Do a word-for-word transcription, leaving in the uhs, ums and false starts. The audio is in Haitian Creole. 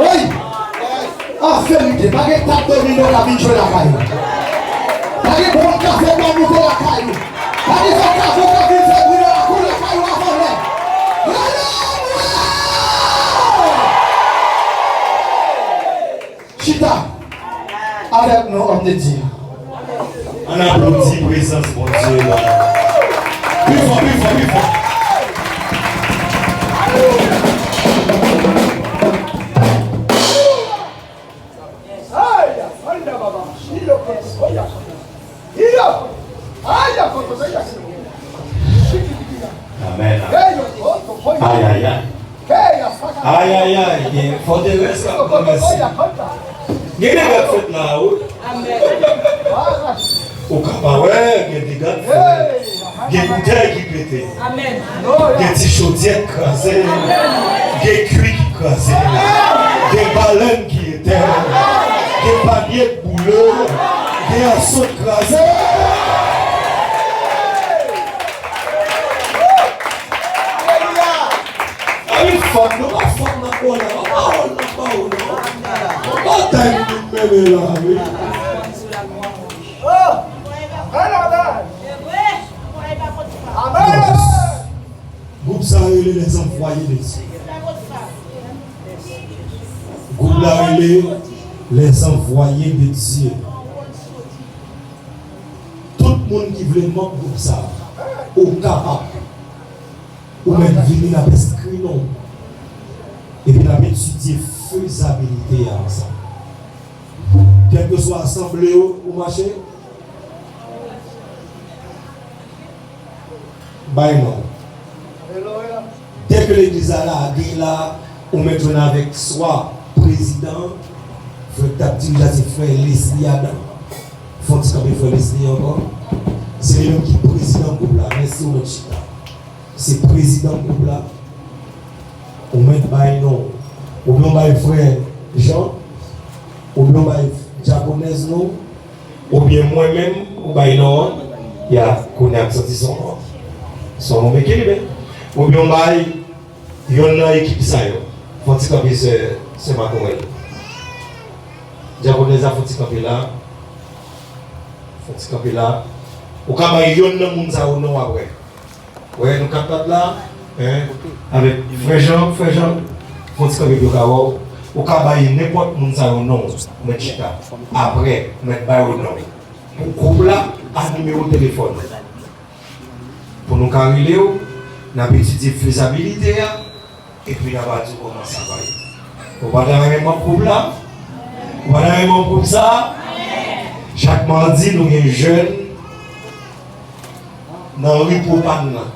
Wi! An verite, pa gen tab domino k ap vin jwe lakay ou. Pa gen bon kafe k ap moute lakay ou. Pa gen vakabon k ap vin fè bri nan lakou lakay ou avan lè. Alelouya! Chita avèk nou, òm de Dye. Ann aplodi prezans Bondye la. Pi fò, pi fò, pi fò. Amèn. Ayayay. Ayayay, gen fòterès k ap ranvèse. Gen dega k fèt la a, wi. Ou ka pa wè, gen dega k fèt. Gen boutèy ki pete. Gen ti chodyè k kraze. Gen kwi ki kraze. Gen balèn ki etè. Gen panye k boule. Gen aso k kraze. Alelouya! Ay, fanm, nou pa fanm nan kò la, pa pawòl nan pawòl la. Yon batay nou mennen la, wi. Gwoup sa rele Les Envoyés de Dieu. Gwoup la rele Les Envoyés de Dieu. Tout moun ki vle manm gwoup sa, ou kapab. Ou mèt vini, n ap enskri non w. Epi n ap etidye fezabilite a ansanm. Kèlkeswa asanble ou, ou mache, bay non w. Dèke legliz la lage la, ou mèt jwenn avèk swa prezidan, frè k t ap dirije a se frè Leslie Adam. Fè yon ti kanpe frè Leslie ankò. Se li menm ki prezidan gwoup la. Mèsi, ou mèt chita. Se prezidan gwoup la. Ou mèt bay non w. Oubyen w bay frè Jean, oubyen w bay dyakonès non w, oubyen mwen menm, ou bay non an. Ya, kounye a m santi se yon, se yon nonm ekilibre. Oubyen w bay yonn nan ekip sa yo. Fè yon ti kanpe sè, sè Makorèl. Dyakonès la, fè yon ti kanpe la. Fè yon ti kanpe la. Ou ka bay yonn nan moun sa yo non w apre. Wè, nou kat kat la, en, avèk frè Jean, frè Jean, fè yon ti kanpe pou yo ka wè w. Ou ka bay nenpòt moun sa yo non w, ou mèt chita. Apre, ou mèt bay yo non w. Pou gwoup la, ak nimewo telefòn ou. Pou nou ka rele w, n ap etidye fezabilite a, epi n ap di w kòman sa va ye. Ou pa ta renmen manm gwoup la? Ou pa ta renmen manm gwoup sa? Chak madi, nou gen jèn nan ri Pwopàn nan.